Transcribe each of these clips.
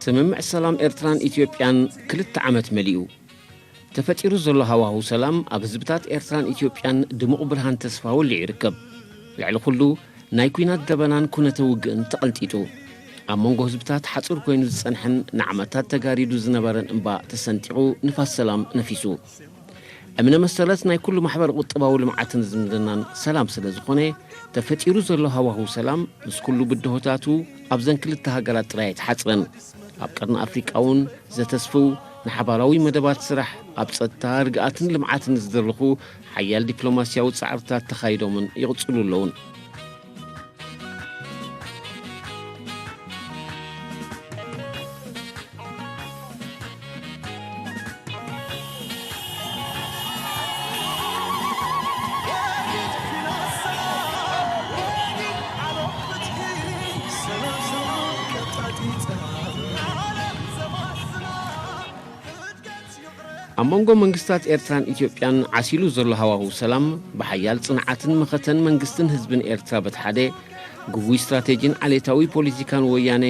ስምምዕ ሰላም ኤርትራን ኢትዮጵያን ክልተ ዓመት መሊኡ። ተፈጢሩ ዘሎ ሃዋህው ሰላም ኣብ ህዝብታት ኤርትራን ኢትዮጵያን ድሙቕ ብርሃን ተስፋ ወሊዑ ይርከብ። ልዕሊ ኩሉ፣ ናይ ኲናት ደበናን ኩነተ ውግእን ተቐንጢጡ። ኣብ መንጎ ህዝብታት ሓጹር ኮይኑ ዝጸንሐን ንዓመታት ተጋሪዱ ዝነበረን እምባ ተሰንጢቑ ንፋስ ሰላም ነፊሱ። እምነ መሰረት ናይ ኩሉ ማሕበረ ቁጠባዊ ልምዓትን ዝምድናን ሰላም ስለ ዝኾነ፣ ተፈጢሩ ዘሎ ሃዋህው ሰላም ምስ ኩሉ ብድሆታቱ ኣብዘን ክልተ ሃገራት ጥራይ ኣይተሓጽረን። ኣብ ቀርኒ ኣፍሪቃ እውን ዘተስፍው ንሓባራዊ መደባት ስራሕ፣ ኣብ ጸጥታ፣ ርግኣትን ልምዓትን ዝድርኹ ሓያል ዲፕሎማስያዊ ጻዕርታት ተኻይዶምን ይቕጽሉ ኣለውን። ኣብ መንጎ መንግስታት ኤርትራን ኢትዮጵያን ዓሲሉ ዘሎ ሃዋህው ሰላም፣ ብሓያል ጽንዓትን መኸተን መንግስትን ህዝብን ኤርትራ በቲ ሓደ፣ ግጉይ ስትራቴጂን ዓሌታዊ ፖለቲካን ወያነ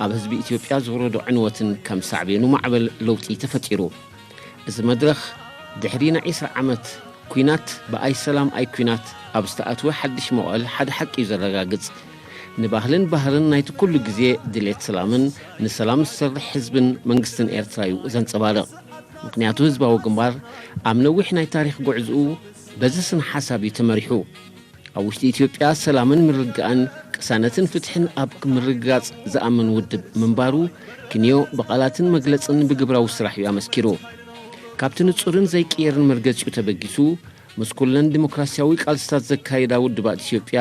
ኣብ ህዝቢ ኢትዮጵያ ዝወረዶ ዕንወትን ከም ሳዕቤኑ ማዕበል ለውጢ ተፈጢሩ። እዚ መድረኽ፣ ድሕሪ ናይ ዒስራ ዓመት ኲናት ብኣይ ሰላም ኣይ ኲናት ኣብ ዝተኣትወ ሓድሽ መዋእል ሓደ ሓቂ እዩ ዘረጋግጽ። ንባህልን ባህርን ናይቲ ኩሉ ግዜ ድሌት ሰላምን ንሰላም ዝሰርሕ ህዝብን መንግስትን ኤርትራ እዩ ዘንጸባርቕ። ምኽንያቱ ህዝባዊ ግንባር ኣብ ነዊሕ ናይ ታሪኽ ጉዕዝኡ በዚ ስነ ሓሳብ እዩ ተመሪሑ። ኣብ ውሽጢ ኢትዮጵያ ሰላምን ምርግጋእን ቅሳነትን ፍትሕን ኣብ ምርግጋጽ ዝኣምን ውድብ ምንባሩ ክንዮ ብቓላትን መግለጽን ብግብራዊ ስራሕ እዩ ኣመስኪሩ። ካብቲ ንጹርን ዘይቅየርን መርገጺኡ ተበጊሱ፣ ምስ ኩለን ዲሞክራሲያዊ ቃልስታት ዘካየዳ ውድባት ኢትዮጵያ፣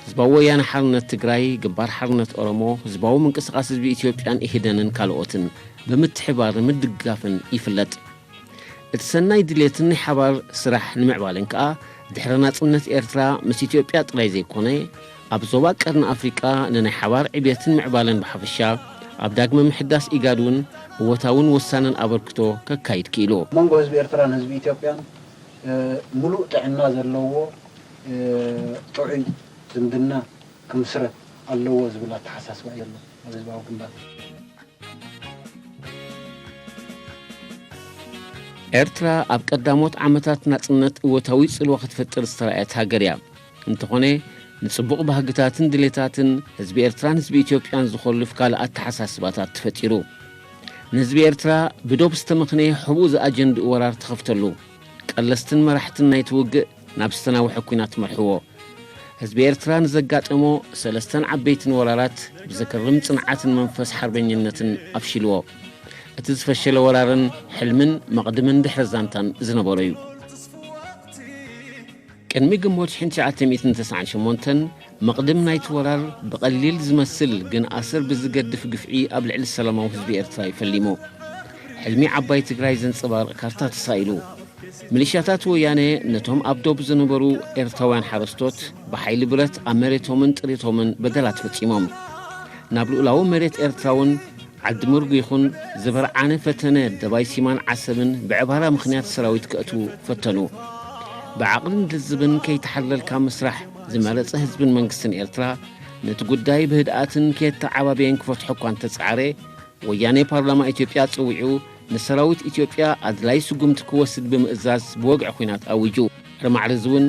ህዝባዊ ወያነ ሓርነት ትግራይ፣ ግንባር ሓርነት ኦሮሞ፣ ህዝባዊ ምንቅስቓስ ህዝቢ ኢትዮጵያን ኢህደንን ካልኦትን ብምትሕባርን ምድግጋፍን ይፍለጥ። እቲ ሰናይ ድሌትን ናይ ሓባር ስራሕ ንምዕባለን ከኣ፣ ድሕሪ ናጽነት ኤርትራ ምስ ኢትዮጵያ ጥራይ ዘይኮነ፣ ኣብ ዞባ ቀርኒ ኣፍሪቃ ንናይ ሓባር ዕብየትን ምዕባለን ብሓፈሻ፣ ኣብ ዳግመ ምሕዳስ ኢጋድ እውን እወታውን ወሳንን ኣበርክቶ ከካይድ ክኢሉ። መንጎ ህዝቢ ኤርትራን ህዝቢ ኢትዮጵያን፣ እ፣ ምሉእ ጥዕና ዘለዎ፣ እ፣ ጥዑይ ዝምድና ክምስረት ኣለዎ ዝብል ኣተሓሳስባ እዩ ዘሎ ኣብ ህዝባዊ ግንባር። ኤርትራ ኣብ ቀዳሞት ዓመታት ናጽነት እወታዊ ጽልዋ ክትፈጥር ዝተራእየት ሃገር እያ። እንተኾነ፣ ንጽቡቕ ባህግታትን ድሌታትን ህዝቢ ኤርትራን ህዝቢ ኢትዮጵያን ዝኾልፍ ካልእ ኣተሓሳስባታት ተፈጢሩ። ንህዝቢ ኤርትራ ብዶብ ዝተመኽነየ ሕቡእ ዝኣጀንድኡ ወራር ተኸፍተሉ። ቀለስትን መራሕትን ናይቲ ውግእ ናብ ዝተናውሐ ኲናት መርሕዎ። ህዝቢ ኤርትራ ንዘጋጠሞ ሰለስተን ዓበይትን ወራራት ብዘገርም ጽንዓትን መንፈስ ሓርበኝነትን ኣፍሽልዎ። እቲ ዝፈሸለ ወራርን ሕልምን መቕድምን ድሕረ ዛንታን ዝነበሮ እዩ። ቅድሚ ግንቦት ሽሕን ትሽዓተ ሚእትን ተስዓን ሸሞንተን፣ መቕድም ናይቲ ወራር ብቐሊል ዝመስል ግን ኣሰር ብዝገድፍ ግፍዒ ኣብ ልዕሊ ሰላማዊ ህዝቢ ኤርትራ እዩ ፈሊሙ። ሕልሚ ዓባይ ትግራይ ዘንጸባርቕ ካርታ ተሳኢሉ። ሚሊሻታት ወያነ ነቶም ኣብ ዶብ ዝነበሩ ኤርትራውያን ሓረስቶት ብሓይሊ ብረት ኣብ መሬቶምን ጥሪቶምን በደላት ፈጺሞም። ናብ ልኡላዊ መሬት ኤርትራ እውን ዓዲ ምርጉ ይኹን ዝበርዓነ ፈተነ ደባይ ሲማን ዓሰብን ብዕባራ ምኽንያት ሰራዊት ከእትዉ ፈተኑ። ብዓቕልን ልዝብን ከይተሓለልካ ምስራሕ ዝመረጸ ህዝብን መንግስትን ኤርትራ፣ ነቲ ጉዳይ ብህድኣትን ከየተዓባበየን ክፈትሖ እኳ እንተጸዓረ፣ ወያኔ ፓርላማ ኢትዮጵያ ጸዊዑ ንሰራዊት ኢትዮጵያ ኣድላይ ስጉምቲ ክወስድ ብምእዛዝ ብወግዒ ኲናት ኣዊጁ። ድሕሪ ማዕረዚ እውን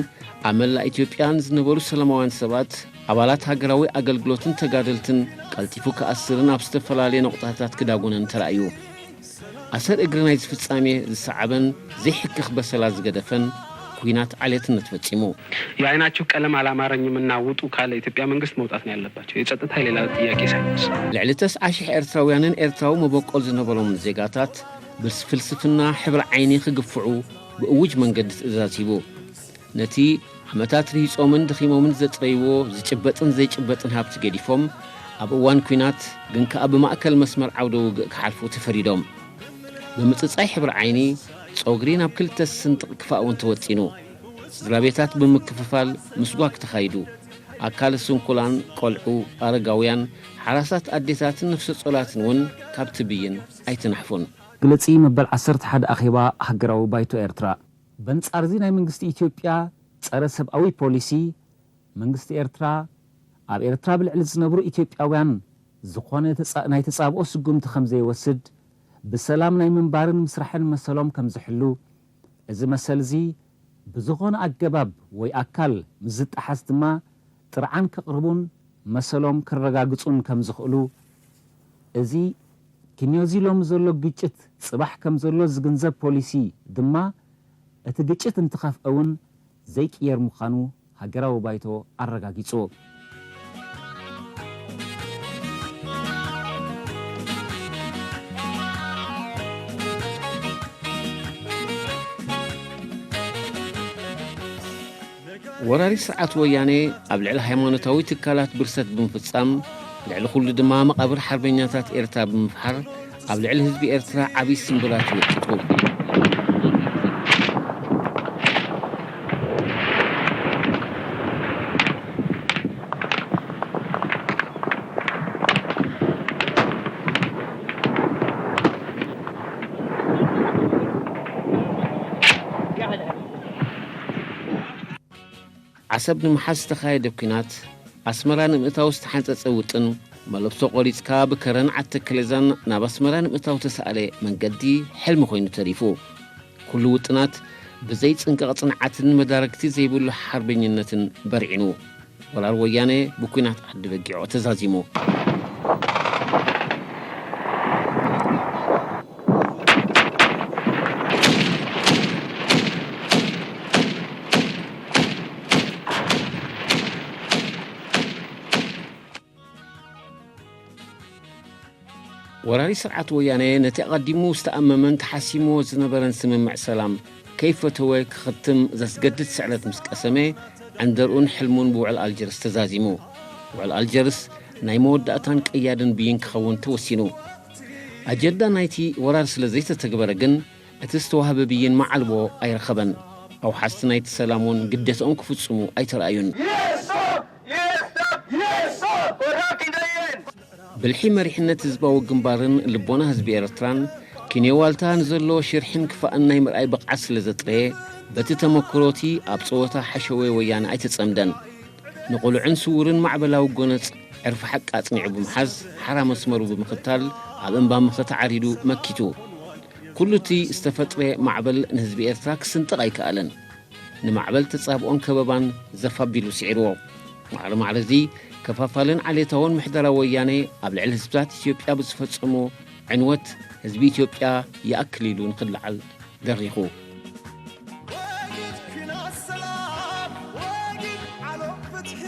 ኣብ መላእ ኢትዮጵያ ንዝነበሩ ሰላማውያን ሰባት፣ ኣባላት ሃገራዊ ኣገልግሎትን ተጋደልትን ቀልጢፉ ክኣስርን ኣብ ዝተፈላለየ ነቑጣታት ክዳጉነን ተራእዩ። ኣሰር እግሪ ናይዚ ፍጻሜ ዝሰዓበን ዘይሕክኽ በሰላ ዝገደፈን ኲናት ዓሌትነት ፈጺሙ። የዓይናችሁ ቀለም አላማረኝምና ውጡ ካለ ኢትዮጵያ መንግስት መውጣት ነው ያለባቸው። የጸጥታ የሌላ ጥያቄ ሳይነሳ። ልዕሊ ተስዓ ሺሕ ኤርትራውያንን ኤርትራዊ መበቆል ዝነበሮምን ዜጋታት ብፍልስፍና ሕብሪ ዓይኒ ክግፍዑ ብእውጅ መንገዲ ትእዛዝ ሂቡ። ነቲ ዓመታት ርሂጾምን ደኺሞምን ዘጥረይዎ ዝጭበጥን ዘይጭበጥን ሃብቲ ገዲፎም፣ ኣብ እዋን ኲናት ግን ከኣ ብማእከል መስመር ዓውደ ውግእ ክሓልፉ ተፈሪዶም። ብምጽጻይ ሕብሪ ዓይኒ፣ ጸጉሪ ናብ ክልተ ዝስንጥቕ ክፋእ እውን ተወጢኑ። ስድራ ቤታት ብምክፍፋል ምስጓግ ተኻይዱ። ኣካለ ስንኩላን፣ ቆልዑ፣ ኣረጋውያን፣ ሓራሳት ኣዴታትን ነፍሰ ጾላትን እውን ካብቲ ብይን ኣይተናሕፉን። መግለጺ መበል ዓሰርተ ሓደ ኣኼባ ሃገራዊ ባይቶ ኤርትራ። በንጻርዚ ናይ መንግስቲ ኢትዮጵያ ጸረ ሰብኣዊ ፖሊሲ፣ መንግስቲ ኤርትራ ኣብ ኤርትራ ብልዕሊ ዝነብሩ ኢትዮጵያውያን ዝኾነ ተጻ-፣ ናይ ተጻብኦ ስጉምቲ ከም ዘይወስድ፣ ብሰላም ናይ ምንባርን ምስራሕን መሰሎም ከም ዝሕሉ፣ እዚ መሰል እዚ ብዝኾነ ኣገባብ ወይ ኣካል ምስ ዝጠሓስ ድማ ጥርዓን ከቕርቡን መሰሎም ክረጋግጹን ከም ዝኽእሉ፣ እዚ ኪንዮዚ ሎሚ ዘሎ ግጭት ጽባሕ ከም ዘሎ ዝግንዘብ ፖሊሲ ድማ፣ እቲ ግጭት እንተኸፍአ እውን ዘይቅየር ምዃኑ ሃገራዊ ባይቶ ኣረጋጊጹ። ወራሪ ስርዓት ወያኔ ኣብ ልዕሊ ሃይማኖታዊ ትካላት ብርሰት ብምፍጻም፣ ልዕሊ ኩሉ ድማ መቓብር ሓርበኛታት ኤርትራ ብምፍሓር፣ ኣብ ልዕሊ ህዝቢ ኤርትራ ዓቢ ስምብላት ወቂጡ። ዓሰብ ንምሓዝ ዝተኻየደ ኲናት፣ ኣስመራ ንምእታው ዝተሓንጸጸ ውጥን፣ መለብሶ ቆሪጽካ ብከረን ዓተክሌዛን ናብ ኣስመራ ንምእታው ተሳእለ መንገዲ ሕልሚ ኮይኑ ተሪፉ። ኩሉ ውጥናት ብዘይ ጽንቀቕ ጽንዓትን መዳረግቲ ዘይብሉ ሓርበኝነትን በርዒኑ። ወራር ወያነ ብኲናት ዓዲ በጊዖ ተዛዚሙ። ወራሪ ስርዓት ወያነ ነቲ ኣቐዲሙ ዝተኣመመን ተሓሲምዎ ዝነበረን ስምምዕ ሰላም ከይፈተወ ክኽትም ዘስገድድ ስዕረት ምስ ቀሰመ፣ ዕንደርኡን ሕልሙን ብውዕል ኣልጀርስ ተዛዚሙ። ውዕል ኣልጀርስ ናይ መወዳእታን ቀያድን ብይን ክኸውን ተወሲኑ። ኣጀንዳ ናይቲ ወራር ስለ ዘይተተግበረ ግን፣ እቲ ዝተዋህበ ብይን መዓልቦ ኣይረኸበን። ኣውሓስቲ ናይቲ ሰላም እውን ግዴታኦም ክፍጽሙ ኣይተራእዩን። ብልሒ መሪሕነት ህዝባዊ ግንባርን ልቦና ህዝቢ ኤርትራን፣ ኪንዮ ዋልታ ንዘለዎ ሽርሕን ክፋእን ናይ ምርኣይ ብቕዓት ስለ ዘጥረየ፣ በቲ ተመክሮቲ ኣብ ጸወታ ሓሸወ ወያነ ኣይተጸምደን። ንቕሉዕን ስዉርን ማዕበላዊ ጎነጽ ዕርፊ ሓቂ ኣጽኒዑ ብምሓዝ፣ ሓራ መስመሩ ብምኽታል፣ ኣብ እምባ መኸተ ዓሪዱ መኪቱ። ኩሉ እቲ ዝተፈጥረ ማዕበል ንህዝቢ ኤርትራ ክስንጥቕ ኣይከኣለን። ንማዕበል ተጻብኦን ከበባን ዘፍ ኣቢሉ ስዒርዎ። ማዕረ ማዕረ እዚ፣ ከፋፋልን ዓሌታውን ምሕደራ ወያነ ኣብ ልዕሊ ህዝብታት ኢትዮጵያ ብዝፈጸሞ ዕንወት፣ ህዝቢ ኢትዮጵያ ይኣክል ኢሉ ንኽለዓል ደሪኹ። ወጊድ ኲናት ሰላም፣ ወጊድ ዓለም ፍትሒ፣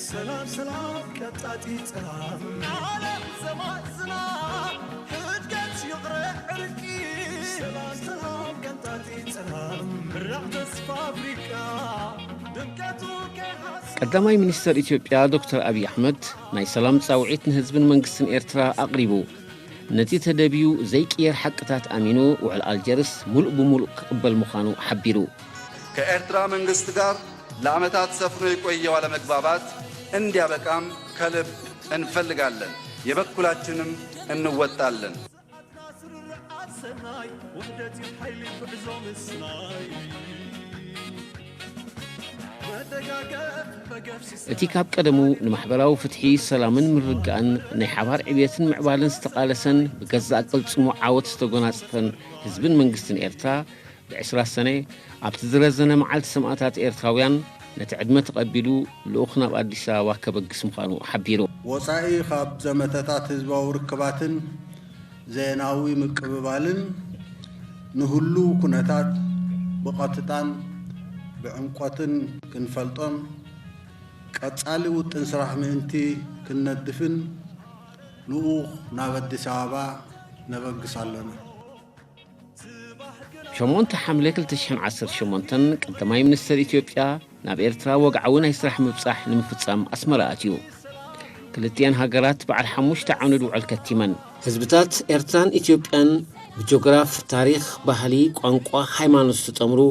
ሰላም፣ ሰላም ቀጣጢ ጸላም፣ ዓለም ዘማዝና፣ ህድገት ይቕረ ዕርቂ፣ ሰላም፣ ሰላም ቀጣጢ ጸላም፣ ብራዕ ተስፋ ኣፍሪቃ፣ ድምቀቱ ከይሓስ- ቀዳማይ ሚኒስተር ኢትዮጵያ ዶክተር ኣብይ ኣሕመድ ናይ ሰላም ጻውዒት ንህዝብን መንግስትን ኤርትራ ኣቕሪቡ። ነቲ ተደብዩ ዘይቅየር ሓቅታት ኣሚኑ፣ ውዕል ኣልጀርስ ሙሉእ ብሙሉእ ክቕበል ምዃኑ ሓቢሩ። ከኤርትራ መንግስት ጋር ለዓመታት ሰፍኖ የቆየው አለመግባባት እንዲያበቃም ከልብ እንፈልጋለን፣ የበኩላችንም እንወጣለን። እቲ ካብ ቀደሙ ንማሕበራዊ ፍትሒ፣ ሰላምን ምርግጋእን ናይ ሓባር ዕብየትን ምዕባለን ዝተቓለሰን ብገዛእ ቅልጽሙ ዓወት ዝተጎናጸፈን ህዝብን መንግስትን ኤርትራ፣ ብዕስራ ሰነ ኣብቲ ዝረዘነ መዓልቲ ሰማእታት ኤርትራውያን ነቲ ዕድመ ተቐቢሉ ልኡኽ ናብ ኣዲስ ኣበባ ከበግስ ምዃኑ ሓቢሩ። ወጻኢ ካብ ዘመተታት ህዝባዊ ርክባትን ዜናዊ ምቅብባልን ንህሉው ኩነታት ብቐጥታን ብዕምቆትን ክንፈልጦን ቀጻሊ ውጥን ስራሕ ምእንቲ ክንነድፍን ልኡኽ ናብ ኣዲስ ኣበባ ነበግስ ኣሎና። ሸሞንተ ሓምለ ክልተ ሽሕን ዓሰርተ ሸሞንተን ቀዳማይ ሚኒስተር ኢትዮጵያ ናብ ኤርትራ ወግዓዊ ናይ ስራሕ ምብጻሕ ንምፍጻም ኣስመራ ኣትዩ። ክልቲኣን ሃገራት በዓል ሓሙሽተ ዓንድ ውዕል ከቲመን። ህዝብታት ኤርትራን ኢትዮጵያን ብጂኦግራፍ፣ ታሪኽ፣ ባህሊ፣ ቋንቋ፣ ሃይማኖት ዝተጠምሩ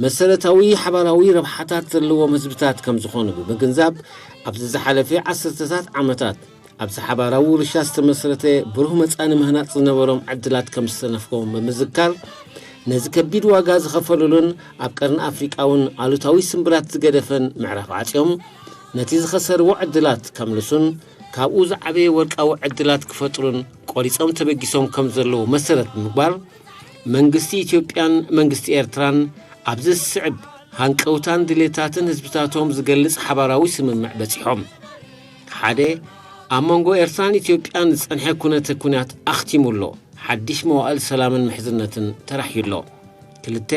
መሰረታዊ ሓባራዊ ረብሓታት ዘለዎም ህዝብታት ከም ዝኾኑ ብምግንዛብ፣ ኣብዚ ዝሓለፈ ዓሰርተታት ዓመታት ኣብዚ ሓባራዊ ውርሻ ዝተመስረተ ብሩህ መጻኢ ንምህናጽ ዝነበሮም ዕድላት ከም ዝተነፍጎም ብምዝካር፣ ነዚ ከቢድ ዋጋ ዝኸፈሉሉን ኣብ ቀርኒ ኣፍሪቃ እውን ኣሉታዊ ስምብላት ዝገደፈን ምዕራፍ ዓጽዮም፣ ነቲ ዝኸሰርዎ ዕድላት ከምልሱን ካብኡ ዝዓበየ ወርቃዊ ዕድላት ክፈጥሩን ቆሪጾም ተበጊሶም ከም ዘለዉ መሰረት ብምግባር፣ መንግስቲ ኢትዮጵያን መንግስቲ ኤርትራን ኣብዚ ዝስዕብ ሃንቀውታን ድሌታትን ህዝብታቶም ዝገልጽ ሓባራዊ ስምምዕ በጺሖም። ሓደ፣ ኣብ መንጎ ኤርትራን ኢትዮጵያን ዝጸንሐ ኩነተ ኩናት ኣኽቲሙ ኣሎ። ሓድሽ መዋእል ሰላምን ምሕዝነትን ተራሕዩ ኣሎ። ክልተ፣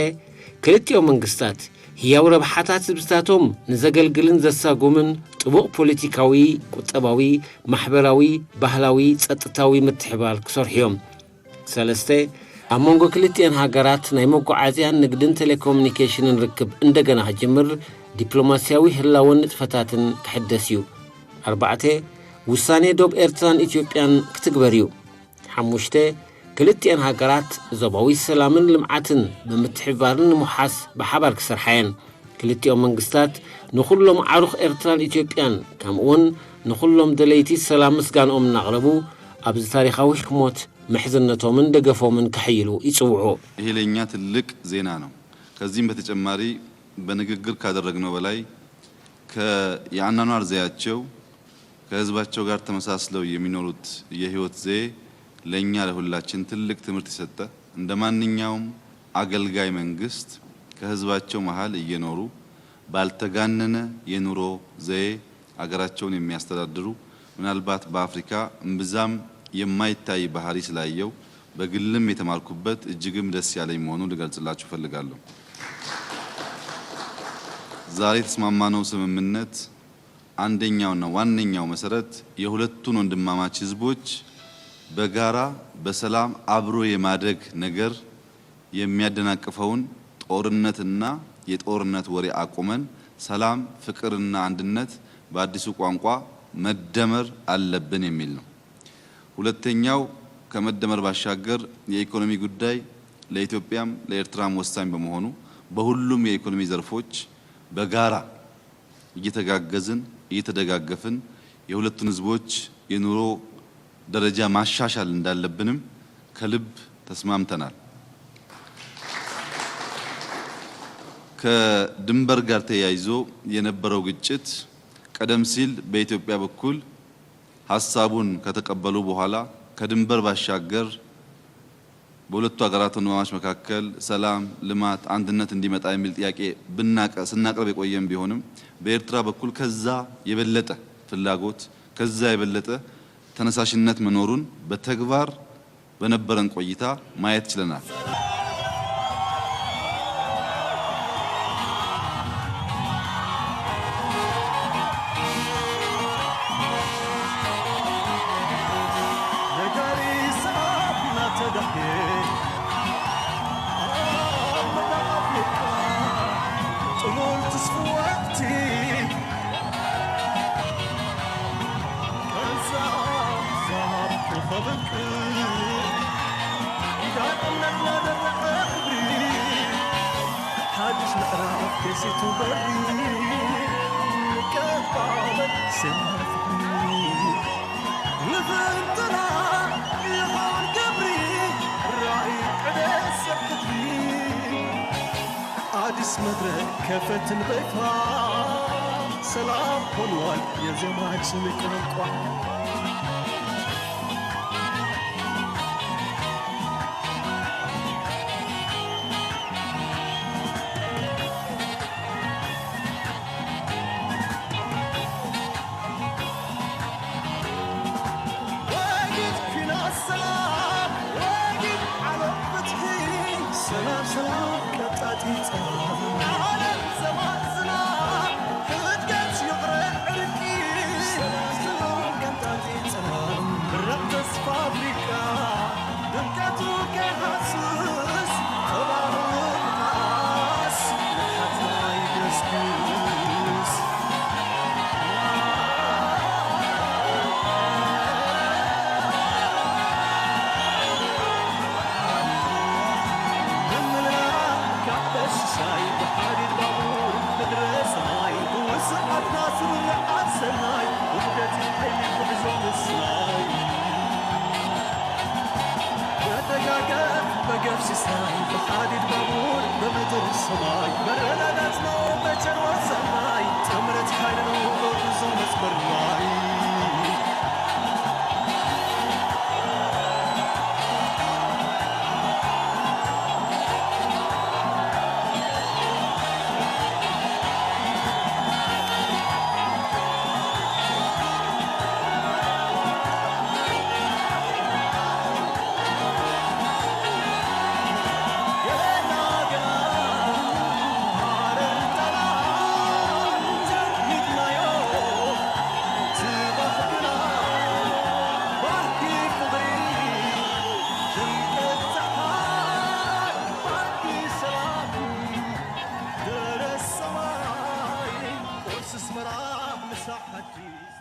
ክልቲኦም መንግስታት ህያው ረብሓታት ህዝብታቶም ንዘገልግልን ዘሳጉምን ጥቡቕ ፖለቲካዊ፣ ቁጠባዊ፣ ማሕበራዊ፣ ባህላዊ፣ ጸጥታዊ ምትሕብባር ክሰርሑ እዮም። ሰለስተ፣ ኣብ መንጎ ክልቲኣን ሃገራት ናይ መጓዓዝያን ንግድን ቴሌኮሙኒኬሽንን ርክብ እንደገና ክጅምር፣ ዲፕሎማስያዊ ህላወን ንጥፈታትን ክሕደስ እዩ። ኣርባዕተ፣ ውሳኔ ዶብ ኤርትራን ኢትዮጵያን ክትግበር እዩ። ሓሙሽተ፣ ክልቲኣን ሃገራት ዞባዊ ሰላምን ልምዓትን ብምትሕብባርን ንምውሓስ ብሓባር ክሰርሓ እየን። ክልቲኦም መንግስታት ንኹሎም ዓሩኽ ኤርትራን ኢትዮጵያን፣ ከምኡውን ንኹሎም ደለይቲ ሰላም ምስጋንኦም እናቕረቡ፣ ኣብዚ ታሪኻዊ ህሞት ምሕዝነቶምን ደገፎምን ከሐይሉ ይጽውዑ። ይሄ ለእኛ ትልቅ ዜና ነው። ከዚህም በተጨማሪ በንግግር ካደረግነው በላይ ከ-፣ የአኗኗር ዘያቸው ከህዝባቸው ጋር ተመሳስለው የሚኖሩት የህይወት ዘዬ ለእኛ ለሁላችን ትልቅ ትምህርት የሰጠ፣ እንደ ማንኛውም አገልጋይ መንግስት ከህዝባቸው መሃል እየኖሩ ባልተጋነነ የኑሮ ዘዬ አገራቸውን የሚያስተዳድሩ፣ ምናልባት በአፍሪካ እምብዛም የማይታይ ባህሪ ስላየው በግልም የተማርኩበት እጅግም ደስ ያለኝ መሆኑን ልገልጽላችሁ እፈልጋለሁ። ዛሬ የተስማማነው ስምምነት አንደኛውና ዋነኛው መሰረት የሁለቱን ወንድማማች ህዝቦች በጋራ በሰላም አብሮ የማደግ ነገር የሚያደናቅፈውን ጦርነትና የጦርነት ወሬ አቁመን ሰላም፣ ፍቅርና አንድነት፣ በአዲሱ ቋንቋ መደመር አለብን የሚል ነው። ሁለተኛው ከመደመር ባሻገር የኢኮኖሚ ጉዳይ ለኢትዮጵያም ለኤርትራም ወሳኝ በመሆኑ በሁሉም የኢኮኖሚ ዘርፎች በጋራ እየተጋገዝን እየተደጋገፍን የሁለቱን ህዝቦች የኑሮ ደረጃ ማሻሻል እንዳለብንም ከልብ ተስማምተናል። ከድንበር ጋር ተያይዞ የነበረው ግጭት ቀደም ሲል በኢትዮጵያ በኩል ሐሳቡን ከተቀበሉ በኋላ ከድንበር ባሻገር በሁለቱ ሀገራት ወንድማማች መካከል ሰላም፣ ልማት፣ አንድነት እንዲመጣ የሚል ጥያቄ ብናቀ-፣ ስናቀርብ የቆየን ቢሆንም በኤርትራ በኩል ከዛ የበለጠ ፍላጎት፣ ከዛ የበለጠ ተነሳሽነት መኖሩን በተግባር በነበረን ቆይታ ማየት ችለናል። ነጋሪ ሰዓት እናተዳህየ ኣብ መላእ ኣፍሪቃ ጥሉል ትስፍወቲ ሓድሽ ምዕራፍ ከሲቱ በሪ ቀባበል ሰማይ ፍቕሪ ንፍንትና ይኾን ገብሪ ራእይ ቅደስ ሰብ ሕድሪ ኣዲስ መድረክ ከፈትን በይፋ ሰላም ሆንዋል የዜማችን ቋንቋ። ወጊድ ኲናት ሰላም፣ ወጊድ ዓለም ፍትሒ፣ ሰላም ሰላም ቀጣጢ ጸላም፣ ዓለም ዘማዝና፣ ህድገት ይቕረ ዕርቂ፣ ሰላም ሰላም ቀጣጢ ኣስመራ ምሳሕ ሓድሽ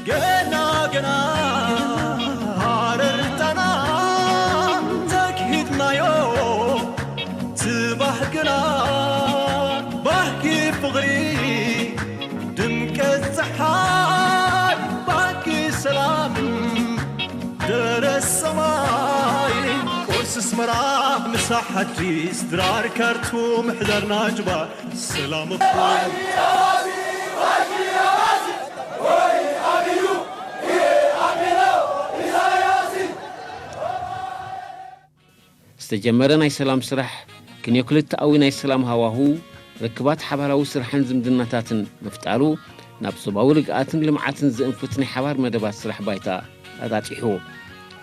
ገና ገና ሃረርታና ተግሂድናዮ ጽባሕ ግና ባህጊ ፍቕሪ ድምቀት ጸሓይ ባህጊ ሰላም ደረስ ሰማይ ቁርሲ ኣስመራ ምሳሕ ሓድሽ ድራር ካርቱም ሕዳርና ጅባ ሰላም እፎይ ዝተጀመረ ናይ ሰላም ስራሕ ክንዮ ክልተኣዊ ናይ ሰላም ሃዋሁ ርክባት ሓባራዊ ስራሕን ዝምድናታትን ምፍጣሩ ናብ ዞባዊ ርግኣትን ልምዓትን ዝእንፍት ናይ ሓባር መደባት ስራሕ ባይታ ኣጣጢሑ።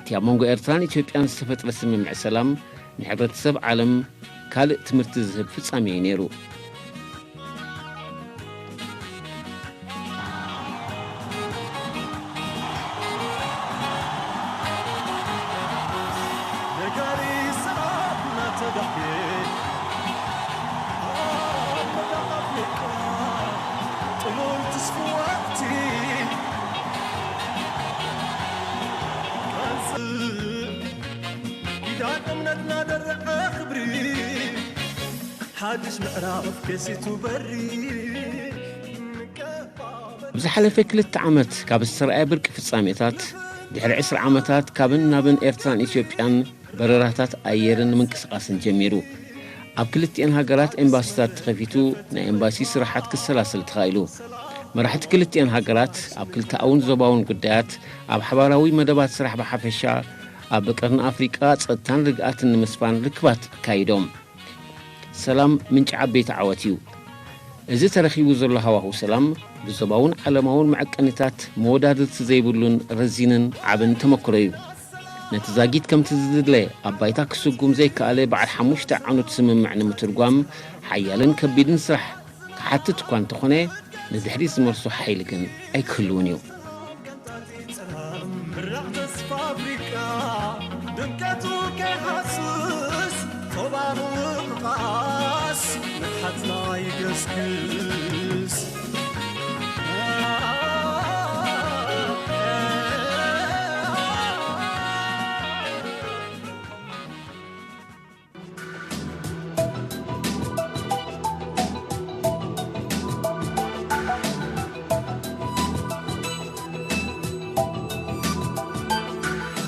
እቲ ኣብ መንጎ ኤርትራን ኢትዮጵያን ዝተፈጥረ ስምምዕ ሰላም ንሕብረተሰብ ዓለም ካልእ ትምህርቲ ዝህብ ፍጻሜ እዩ ነይሩ። ነጋሪ ሰላም እናተጋህየ ኣብ መላእ ኣፍሪቃ ጥሙር ትስፉ ወቕቲ ቃልሲ ኪዳን እምነትና ደረቐ ክብሪ ሓድሽ ምዕራፍ ከሲቱ በሪ ንቀባበል ብዝሓለፈ ክልተ ዓመት ካብ ዝተረኣየ ብርቂ ፍጻሜታት፣ ድሕሪ ዕስራ ዓመታት ካብን ናብን ኤርትራን ኢትዮጵያን በረራታት ኣየርን ምንቅስቓስን ጀሚሩ። ኣብ ክልቲኤን ሃገራት ኤምባሲታት ተኸፊቱ ናይ ኤምባሲ ስራሓት ክሰላሰል ተኻኢሉ። መራሕቲ ክልቲኤን ሃገራት ኣብ ክልተኣውን ዞባውን ጉዳያት፣ ኣብ ሓባራዊ መደባት ስራሕ ብሓፈሻ፣ ኣብ ቀርኒ ኣፍሪቃ ጸጥታን ርግኣትን ንምስፋን ርክባት ኣካይዶም። ሰላም ምንጪ ዓበይቲ ዓወት እዩ። እዚ ተረኺቡ ዘሎ ሃዋሁ ሰላም ብዞባውን ዓለማውን መዐቀኒታት መወዳድርቲ ዘይብሉን ረዚንን ዓብን ተመክሮ እዩ። ነቲ ዛጊት ከምቲ ዝድለ ኣብ ባይታ ክስጉም ዘይከኣለ በዓል ሓሙሽተ ዓኑድ ስምምዕ ንምትርጓም ሓያልን ከቢድን ስራሕ ክሓትት እኳ እንተኾነ ንድሕሪት ዝመልሶ ሓይሊ ግን ኣይክህልውን እዩ። ምራቕ ተስፋ ኣፍሪቃ ድምቀቱ ከይሃስስ ቶባብ ምቕቓስ ንሓትና ይገስግስ